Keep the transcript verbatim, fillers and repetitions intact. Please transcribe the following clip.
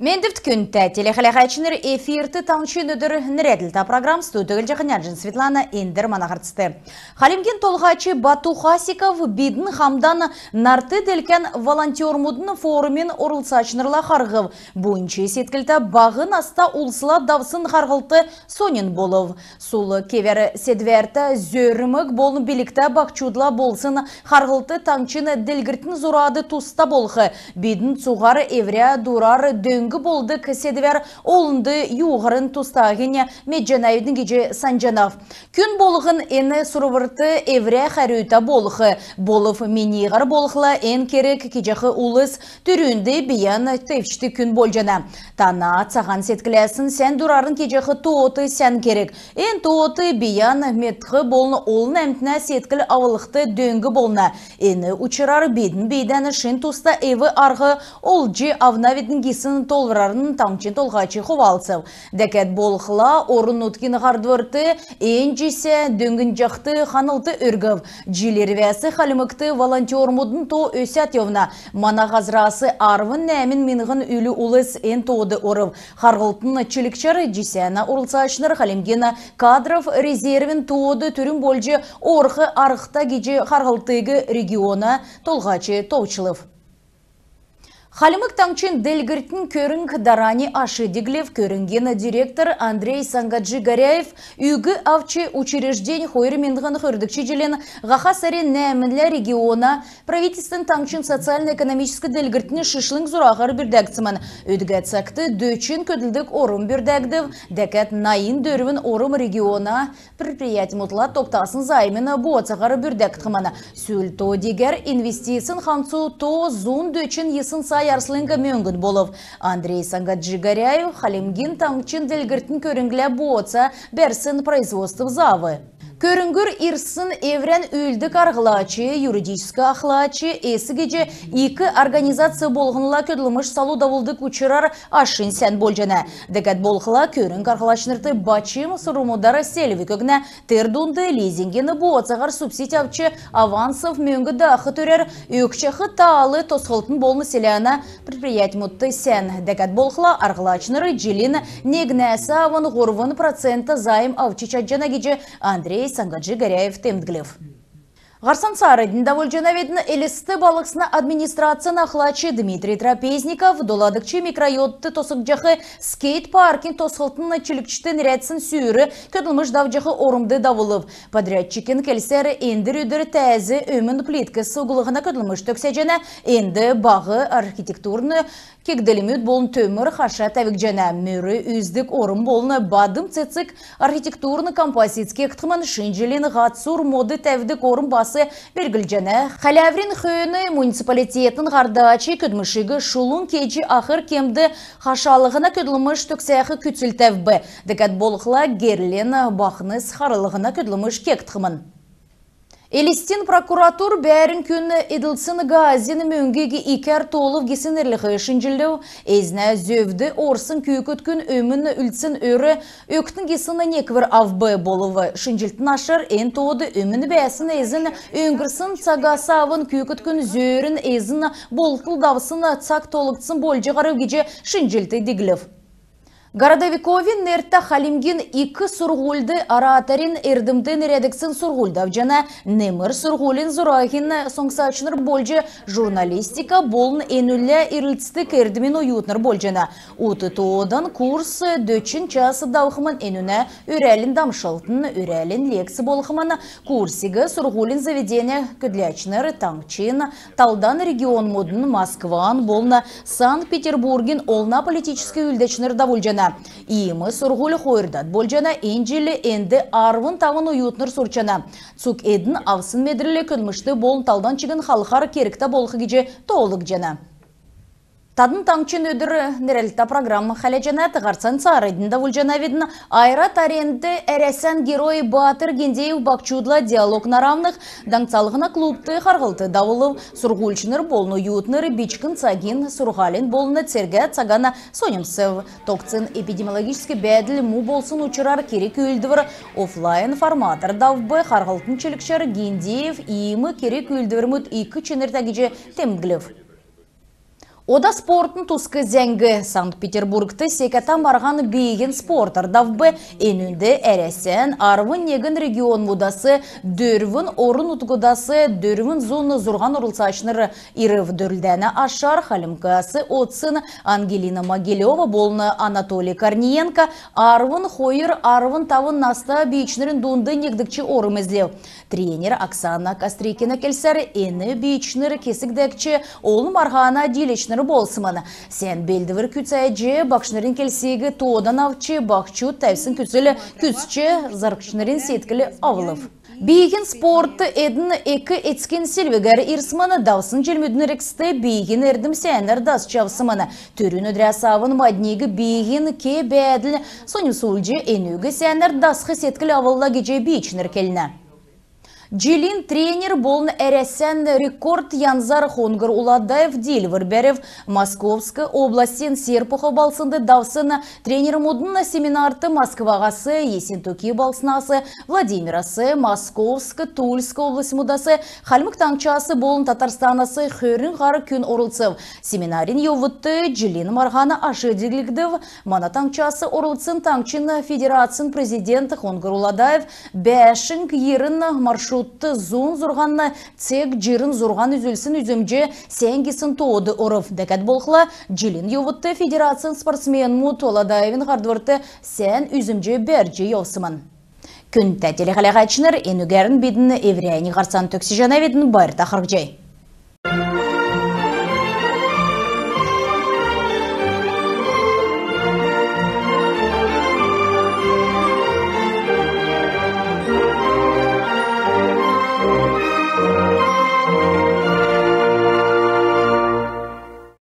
Мендвт, күндтә телехәләһәчнр! Эфирт «Таңһчин өдр» нерәдлтә программ. Студьд Җаһанянҗин Светлана. Эндр мана һарцд. Хальмгин Толһач Бату Хасиков «Бидн хамдан» нарт-делкән волонтермудын форумин орлцачнрла харһв. Буйнч седклтә, баһ наста улсла давсн харһлт соньн болв. Сул кевәр седвәртә, зөрмг болн билгтә баһчудла болсн харһлт таңһчин делгрлтин зурад туста болх. Бидн цуһар эврә дурар дөң болдг седвәр олнд юуһарн тустаһинь медҗәнәвидн гиҗ санҗанав. Күн болһн эн сурврт эврә хәрүтә болх. Болв миниһәр болхла, эн керг кеҗәх улс түрүнд бийән тевчдг күн болҗана. Тана цаһан седкләсн, сән дурарн кеҗәх тоот сән керг. Эн тоот бийән медх болн олн әмтнә седкл авлһд дөң болна. Эн учрар бидн бийдән шин туста эв-арһ олҗ авнавидн гисн тоолврарн таңһчин Толһач хувалцв. Дәкәд болхла, орн-нутгин һардврт эн җисә дөңнҗәхд ханлт өргв. Җил ирвәс Хальмгт волонтермудын то өсәд йовна. Мана һазрас арвн нәәмн миңһн үлү улс эн тоод орв. Харһлтын чилгчәр җисәнә орлцачнр Хальмгин кадров резервин тоод түрүн болҗ орх арһта гиҗ харһлтыг региона Толһач товчлв. Хальмг Таңһчин делгрлтин көрң дарани аш диглв. Көрңгин директор Андрей Сангаджи-Горяев үг авч, учреждень хойр миңһн хөрдгч җилин һаха сарин нәәмнлә региона правительствин таңһчин социально-экономическ делгрлтин шишлң зураһар бүрдәгдсмн. Өдгә цагт дөчн көдлдг орм бүрдәгдв. Дәкәд найн дөрвн орм региона предприятьмүдлә тогтасн займин бооцаһар бүрдәгдхмн. Сүл то-дигәр инвестицин хамцу то зун дөчн йисн сай арслң мөңгн болв. Андрей Сангаджи-Горяев Хальмгин Таңһчин делгрлтин көрңлә бооца бәрсн производств зав. Көрңгүр ирсн эврән үүлддг арһлач, юридическ ахлач, эс гиҗ ик организац болһнла көдлмш салу давулдг учрар ашнь сән болҗана. Дәкәд болхла, көрң арһлачнрт бачм сурврмудар селвг өгнә. Тер дунд лизингин бооцаһар субсидь авч, авансов мөңг даах төрәр өгчәх таал тосхлтын болн селәнә предприятьмүдт сән. Дәкәд болхла, арһлачнр җилин негнәс авн һурвн процент займ авч чадҗана гиҗ Андрей Сангаджи-Горяев темдглв. Һарцан цааранднь давулҗанавидн. Элст балһсна администрацин ахлач Дмитрий Трапезников доладгч микрорайонд тосхгдҗах скейт-паркин тосхлтын чилгчд нерәдсн сүүр көдлмш давҗах ормд давулв. Подрядчикин келсәр, эндр өдр тәәз өмн плиткс углһна көдлмш төгсәҗәнә. Энд баһ архитектурн кегдлмүд болн төмр хаша тәвгдҗәнә. Мөр үздг орм болн бадм цецг архитектурн композиц кегдхмн. Шин җилин һацур мод тәвдг орм бас белглҗәнә. Хәләврин хөөн муниципалитетин һардач көдлмшиг шулун кеҗ, ахр кемд хашалһна көдлмш төгсәх күцл тәвв. Дәкәд болхла, герлин баһнс харлһна көдлмш кегдхмн. Элстин прокуратур бәәрн күн эдлсн газин мөңгиг икәр тоолв гисн эрлһ шинҗлв. Эзнә зөвд орсн күүкд күн өмн үлдсн өр өгтн гисн неквр авв. Болв шинҗллтин ашар эн тоод өмн бәәсн эзн өңгрсн цагас авн күүкд күн зөөрин эзн болтл давсн цаг тоолгдсн болҗ һарв гиҗ шинҗллт диглв. Городовиковин нертә Хальмгин ик сурһульд ораторин эрдмд нерәдгдсн сурһуль давҗана. Немр сурһулин зураһин соңсачнр болҗ журналистика болн энүнлә ирлцдг эрдмин оютнр болҗана. Ут тоодан курс дөчн час давхмн. Энүнә өрәлнь дамшлтын, өрәлнь лекц болхмн. Курсиг сурһулин заведенин көдләчнр, таңһчин талдан регионмудын, Москван болн Санкт-Петербургин олна политическ үүлдәчнр давулҗана. Иим сурһуль хойрдад болҗана. Эн җил энд арвн тавн оютнр сурчана. Цуг эдн авсн медрл көдлмшт болн талдан чигн халхар кергтә болх гиҗ тоолгдҗана. Тадн «Таңһчин өдр» нерәдлтә программ хәләҗәнәт. Һарцан цааранднь давулҗанавидн. Айра таринд Әрәсән Герой Баатр Гиндеев баһчудла «Диалог на равных» даңцалһна клубт харһлт давулв. Сурһульчнр болн оютнр бичкн цагин, сурһулин болн цергә цаган соньмсв. Тогтсн эпидемиологическ бәәдл му болсн учрар керг-үүлдвр офлайн форматар давв. Харһлтын чилгчәр Гиндеев иим керг-үүлдврмүд ик чинртә гиҗ темдглв. Ода спортын туск зәңг. Санкт-Петербургт секәтә марһан бииһин спортар давв. Энүнд Әрәсән арвн негн регионмудас, дөрвн орн-нутгудас дөрвн зун зурһан орлцачнр ирв. Дөрлдәнә ашар Хальмгас одсн Ангелина Могилева болн Анатолий Корниенко арвн хойр, арвн тавн наста биичнрин дунд негдгч орм эзлв. Тренер Оксана Кострикина келсәр, эн биичнр кесг дәкҗ олн марһана дииләчнр болсмн. Сән белдвр күцәҗ, багшнрин келсиг тоодан авч, баһчуд тәвсн күцл күцч, зарһчнрин седкл авлв. Бииһин спортд эдн эк-эцкин селвгәр ирсмн. Давсн җилмүдин эргцд бииһин эрдм сәәнәр дасч авсмн. Түрүн өдрәс авн мадниг бииһин кев-бәәдл соньмсулҗ, энүг сәәнәр дасх седкл авлла гиҗ биичнр келнә. Җилин тренер болн Әрәсән рекорд янзар Хоңһр Уладаев диилвр бәрв. Московск областин Серпухов балһснд давсн тренермүдин семинарт Москваһас, Ессентуки балһснас, Владимирас, Московск, Тульск областьмудас, Хальмг Таңһчас болн Татарстанас хөрн һар күн орлцв. Семинарин йовудт җилин марһана аш диглгдв. Мана таңһчас орлцсн таңһчин федерацин президент Хоңһр Уладаев бәәшңг йирн маршрутт зун зурһан цег җирн зурһан үзүлсн үзмҗ сән гисн тоод орв. Дәкәд болхла, җилин йовудт федерацин спортсменмүд Уладаевин һардврт сән үзмҗ бәрҗ йовсмн. Күндтә телехәләһәчнр, энүгәрн бидн эврәннь һарцан төгсәҗәнәвидн. Байрта харһий.